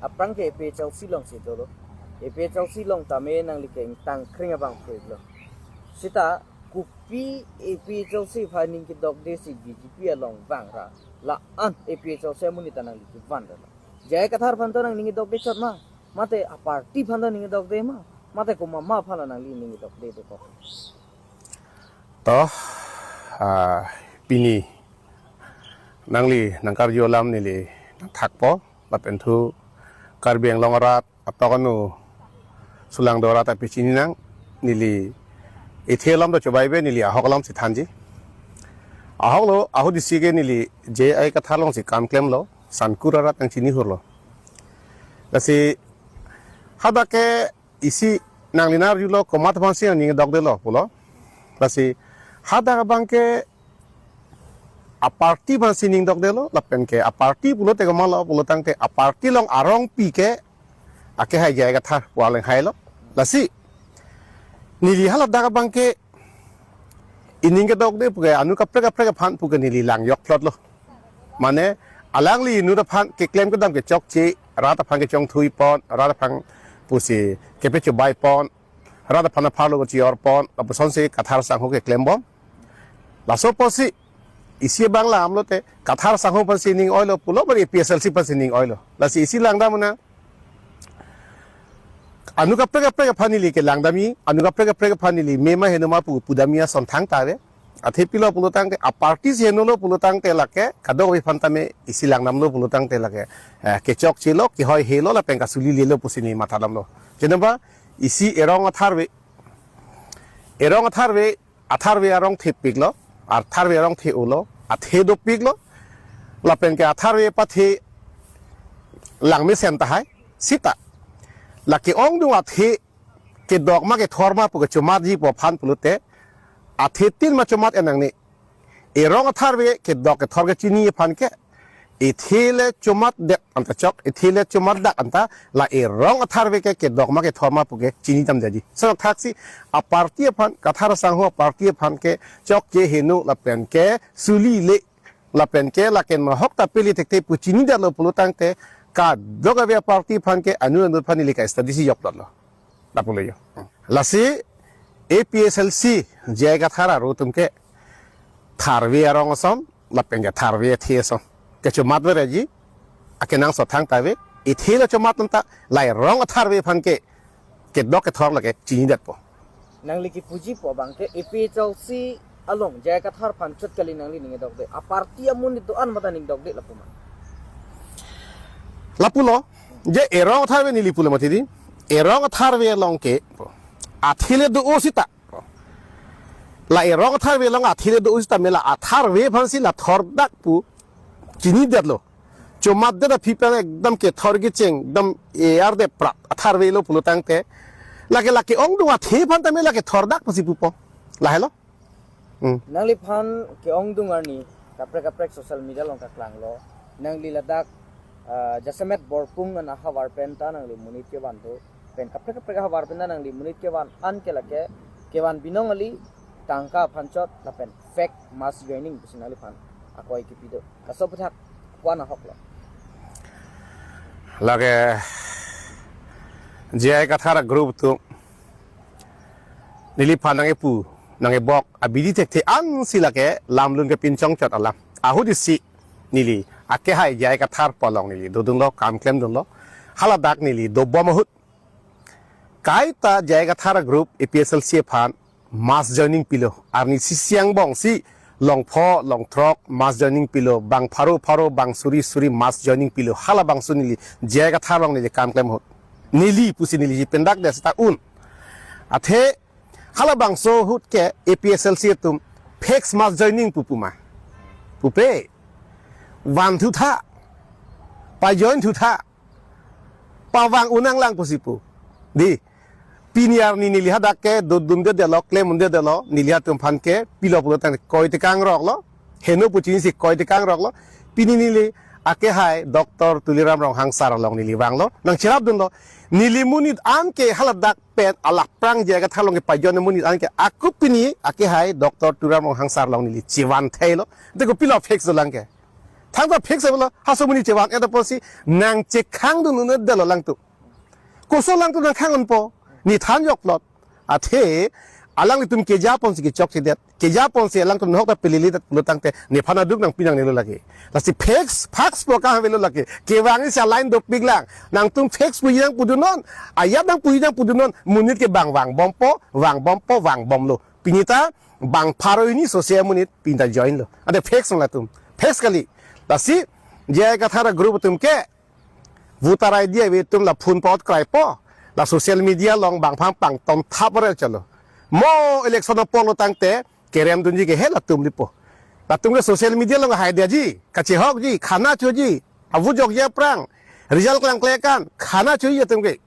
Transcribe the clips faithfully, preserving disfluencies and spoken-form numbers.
Aphrang ke A P H L C alongsi dolo. A P H L C along tame nangli ke ingtang kring abang phulo. Sita kopi A P H L C aphan ning kedokdesi B J P along vangra, la-an A P H L C amonit ta nangli kevan dolo. J I Kathar aphan ta nangning kedokde chot ma? Mate aparty aphan ta ning kedokde ma? Mate komat ma aphan nangli ning kedokde dokok? To, ah, pini nangli nangkarju alam neli nangthakpo, lapen thu Karbi Anglong arat atok anu sulang do arat aphi chini nang, neli ithe alam do chobai be, neli ahok alamsi thanji. Ahok lo, ahut isi ke neli J I Kathar alongsi kam klemlo, Sankur arat nangchini hurlo. Lasi hadak ke isi nangli nangkarjulo komat aphansi ning dokdelo pulo. Lasi hadak abang ke aparty aphansi ning dokdelo, lapen ke aparty pulote komatlo pulotangte aparty along arongpi ke akehai J I Kathar pu alang hailo. Lasi neli haladak abang ke ining kedokde pu ke anu kaprek kaprek aphan pu ke neli lang jokplotlo. Mane alangli inut aphan keklem kedam kechokche, rat aphan kechongthui pon, rat aphan pusi kepechobai pon, rat aphan apharlo kachior pon, lapusonsi Kathar sangho keklembom. Laso apotsi isi abang langdamlote Kathar sangho aphansi ning oilo pulo, bari A P H L C aphansi ning oilo. Lasi isi langdam nang. Anu kaprek kaprek aphan neli kelangdamji, anu kaprek kaprek aphan neli mema heno ma pu pudamji ason thangta ave. Athe pilo pulotangte aparty si henolo pulotangte lake kadokave aphan tame isi langdamlo pulotangte lake, eh, kechokchelo, kehoi helo lapen kasulilelo pusi neli matha damlo. Jeneba isi erong atharve, erong atharve, atharve arong thepiklo, atharve arong the-olo, athe dopiklo, lapen ke atharve pathe langmesen tahai, sita lake ongdung athe kedok ma kethor ma pu kechomatji pu aphan pulote, athe tin ma chomat-et nangne. Erong atharve kedok kethor kechini aphan ke, ithe le chomatdet anta chok, ithe le chomatdak anta, la erong atharve ke kedok ma kethor ma pu ke chinidamdeji. Sonok thaksi aparty aphan, Kathar sangho aparty aphan kechokche heno lapen ke sulile lapen ke lake nahok ta pili thekthe pu chinidetlo pulotangte kadokave aparty aphan ke anu anu aphan neli ka-study si jokplotlo. Lapulo jo. Lasi A P H L C J I Kathar arat atum ke tharve arong ason lapen ke tharve athe ason kechomatvereji akenangsot thangta ave. Ithe le chomat anta, la erong atharve aphan ke kedok kethor lake chinidetpo. Nangli kipuji pu abang ke A P H L C along J I Kathar aphan chot kali nangli ning dokde. Aparty amonit do-an mata ning dokde lapu ma? Lapulo, je erong atharve neli pulo mati di. Erong atharve along ke athe le do-o sita. La erong atharve along athe le do-o sita mela atharve aphansi la thordak pu chinidetlo. Chomatdet aphi pen ekdam kethor kecheng, ekdam e-ardet prat atharvelo pulotangte. Lake lake ongdung athe aphan tame lake thordak pusi pupo. Lahelo. Hmm. Nangliphan ke-ongdung arni kaprek kaprek social media along kaklanglo. Nangli ladak, ah, jasemet Borpung an ahavar pen ta nangli monit kevan do. Pen kaprek kaprek ahavar pen ta nangli monit kevan an ke lake kevan binong kali, tangka aphan chot lapen fake mass joining pusi nangliphan akoi kipi do. Laso aputhak ko-an ahoklo? Lake J I Kathar group atum neliphan nang-epu nang-ebok abidi thekthe ansi lake lamlun kepinchong chot alam. Ahut isi neli akehai J I Kathar pu along neli dodunlo, kam klemdunlo. Haladak neli dobom ahut kaita J I Kathar group A P H L C aphan mass joining pilo. Arni isi angbong si longpho longthrok mass joining pilo, bang pharo pharo, bang suri suri mass joining pilo. Halabangso neli J I Kathar along neli kam klem ahut, neli pusi neli pendak de seta un. Athe halabangso ahut ke A P H L C atum fake mass joining pu puma? Pupe. Van thutha, pajoin thutha, pavang un nanglang pusi pu. Di, pini arni neli hadak ke dodundedetlo, klemundedetlo, neli atum aphan ke pilo pulotangte koi tekang roklo, heno pu chinisi koi tekang roklo. Pini neli akehai Doctor Tuliram Ronghang sir along neli vanglo, nangcherapdunlo. Neli monit an ke haladak pen alaphrang J I Kathar along kepajoin monit an ke ako pini akehai Doctor Tuliram Ronghang sir along neli chevan theilo. Te kopilo fake dolang ke? Thangta fix avelo, haso amonit chevan-et apotsi nangchekhangdun un-edetlo alangtum. Koson alangtum nangkhang unpo, ne than jokplot. Athe alanglitum keja ponsi kechokchedet. Keja ponsi alangtum nahok ta peleledet pulo tangte nephan aduk nangpi nangnelo lake. Lasi fix, fix po kang avelo lake. Kevang isi a-line dopik lang. Nangtum fix puji nangpudunnon, ajat nangpuji nangpudunnon, monit ke bang vangbompo, vangbompo, vangbomlo. Pini ta bang pharo hini sose amonit pini ta join lo. Ante fix nang latum. Fix kali. Lasi J I Kathar a-group atum ke voter I D ave atum la phone pa-ot kraipo. La social media along bang phang pangton thap re chalo. Mo election apor lo tangte kerem dunji ke he latum lipo. Latum ke social media along haidetji, kachehokji, khana choji, avote jokji aphrang, result klangkle kan, khana choji atum ke.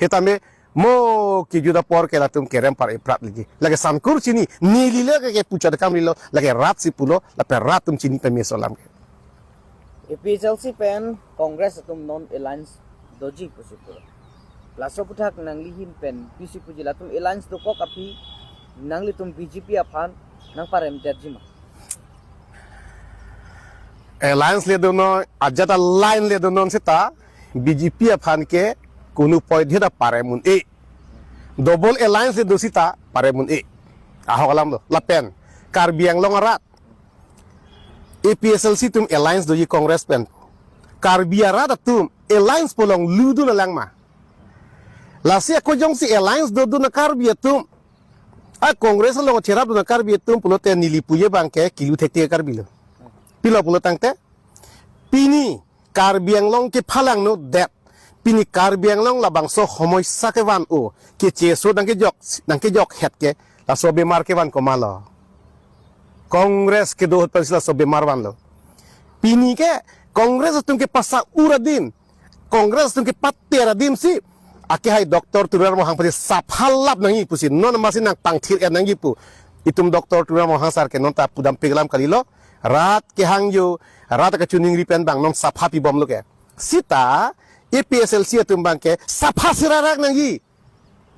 Setame mo kejut apor ke latum kerem par iprat lagi. Lake sangkur chini, neli le ke, ke puchot kam lilo, lake rat si pulo, lapen rat atum chini pame aso alam ke. A P H L C pen Congress atum non alliance doji pusi pulo. Laso aphuthak nangli ahin pen pisi puji, latum alliance dokok aphi nanglitum B J P aphan nangparemdetji ma? Alliance le donon, ajat a-line le donon seta, B J P aphan ke kunu point hita parem un-e. Double alliance le do seta parem un-e. Ahok alam lo. Lapen Karbi Anglong arat A P H L C atum alliance doji Congress pen. Karbi arat atum alliance pu along lutdun alang ma? Lasi ako jongsi alliance dodun a-Karbi atum, a-Congress along cherapdun a-Karbi atum pulote neli puji abang ke kilu thektik a-Karbi lo. Pilo pulo tangte, pini Karbi Anglong kephalangno det. Pini Karbi Anglong labangso homosya kevan-o, kecheso nangkejok, nangkejokhet ke, laso bemar kevan komatlo? Congress kedo ahut pensi laso bemar vanlo. Pini ke Congress atum kepasa-ur adim, Congress atum kepater adim si, akehai Doctor Tuliram Ronghang pati sapha lap nangji pusi, non amatsi nangpangthir-et nangji pu. Itum Doctor Tuliram Ronghang sar ke non ta pudam pik alam kalilo, rat kehangjo, rat kachiningri pen abang non sapha pibomlo ke. Seta A P H L C atum abang ke sapha serarak nangji.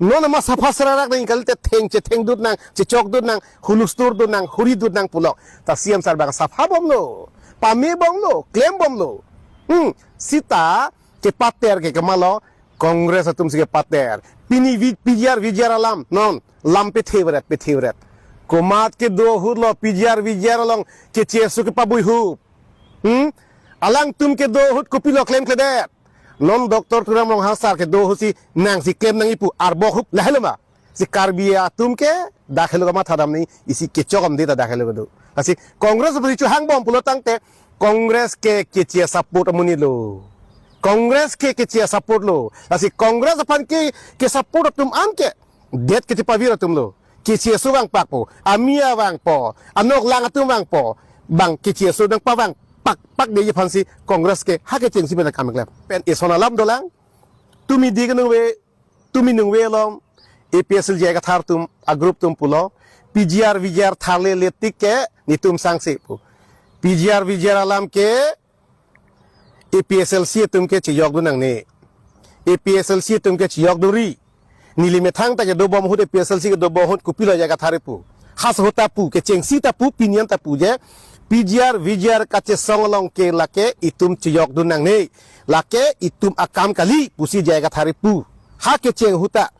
Non amat sapha serarak nangji, kalite theng chethengdut nang, chechokdut nang, hulustur dut nang, huri dut nang pulo. Ta C M sar abang sapha bomlo, pame bomlo, klem bomlo. Hmm, seta kepater ke komatlo? Congress atum si kepater. Pini V-, P G R, V G R alam, non, lam pethe veret, pethe veret. Komat kedo ahut lo P G R, V G R along kecheso kepabui hup? Hmm? Alangtum kedo ahut kopilo klemkledet? Non Doctor Tuliram Ronghang sar kedo ahut si nangsi klem nangji pu arbok hup lahelo ma? Si Karbi atum ke dak helo kamatha dam nangji, isi kechok amde ta dak helo kedo. Lasi Congress aphan chohangbom pulo tangte, Congress ke keche a-support amonit lo. Congress ke keche a-support lo. Lasi Congress aphan ke, kesupport atum an ke det kechepavir atum lo. Kecheso vangpakpo, amia vangpo, anoklang atum vangpo, bang kecheso nangpavang pak pak detji aphansi Congress ke ha kechengsi pen akam keklem. Pen eson alam dolang, tumi dik nungve, tumi nungve along, A P H L C J I Kathar atum a-group atum pulo, P G R V G R tharle letik ke netum sangse pu. P G R V G R alam ke A P H L C atum ke chejokdun nangne. A P H L C atum ke chejokdunri. Neli methang ta kedobom ahut, A P H L C kedobom ahut kopilo J I Kathar pu. Halaso ahut ta pu, kechengsi ta pu, pini an ta pu je, P G R V G R kachesong along ke lake itum chejokdun nangne. Lake itum akam kali pusi J I Kathar pu. Ha kecheng ahut ta.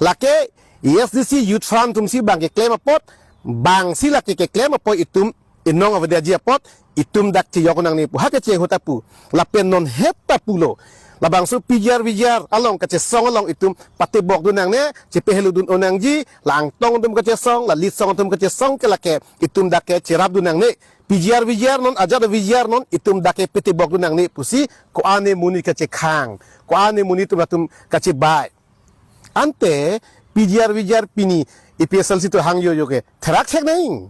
Lake A S D C Youth Front atum si bang keklem apot, bang si lake keklem apot itum inong avedetji apot, itum dak chejok nangne pu, ha kecheng ahut ta pu. Lapen non het ta pulo. Labangso P G R V G R along kachesong along itum patebokdun nangne, chepeheludun-o nangji, la Angtong atum kachesong, la Litsong atum kachesong ke lake itum dak ke cherapdun nangne. P G R V G R non, ajat V G R non, itum dak ke petebokdun nangne pusi, ko-an amonit kachekhang, ko-an amonit atum latum kachebai. Ante P G R V G R pini A P H L C atum hangjojo ke therak thek nang.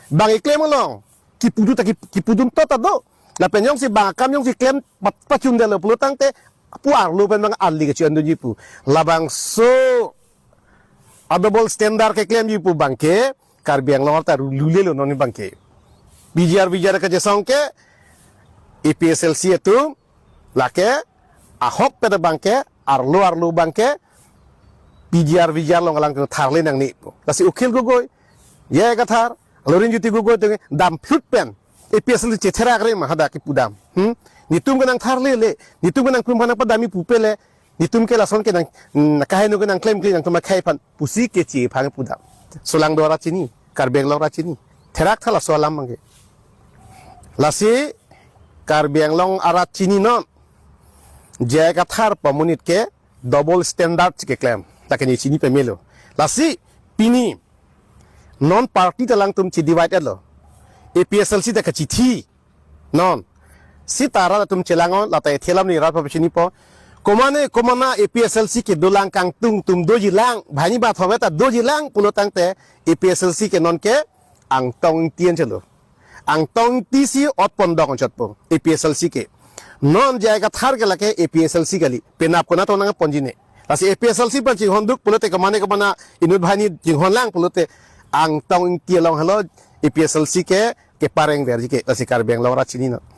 Bang keklem along kipudun ta kip-, kipudun to ta do. Lapen jongsi bang akam jongsi klem pa-, pachundetlo pulo tangte pu arlo pen bang ali kachi-ondunji pu. Labangso a-double standard keklemji pu abang ke Karbi Anglong ta ru-, lulelo non abang ke. P G R V G R kachesong ke A P H L C atum lake ahokpet abang ke, arlo arlo abang ke P G R V G R along alangtum tharle nangne pu. Lasi Akhil Gogoi, J I Kathar, Lurinjyoti Gogoi atum damphlut pen APHLC chetherak re ma hadak kepudam. Hmm? Netum ke nangtharle le, netum ke nangpum aphan nangpadamji pupe le, netum ke lason ke nang, mm, kaheno ke nangklemkle nangtum akhei aphan pusi keche aphan pudam. Solangdo arat chini, Karbi Anglong arat chini. Therak tha laso alam abangke. Lasi Karbi Anglong arat chini non. J I Kathar pu amonit ke double standard si keklem. Ta ke ne chini pamelo. Lasi pini non party ta alangtum chedivide lo. APHLC ta kachithi. Non. Seta rat atum chelang-o, lata ethe alam ni rat pa chinipo. Komane, komane APHLC kedolang kangtung atum dojilang, banghini banghthom ta dojilang pulo tangte APHLC ke non ke Angtong Ingti an chelo. Angtong Ingti si ot pondok anchotpo APHLC ke. Non J I Kathar ke lake APHLC kali. Penap konat nangponji ne. Lasi APHLC aphan chinghonduk pulote komane komane inut banghini chinghonlang pulote Angtong Ingti along helo APHLC ke keparengverji ke, lasi Karbi Anglong arat chini non.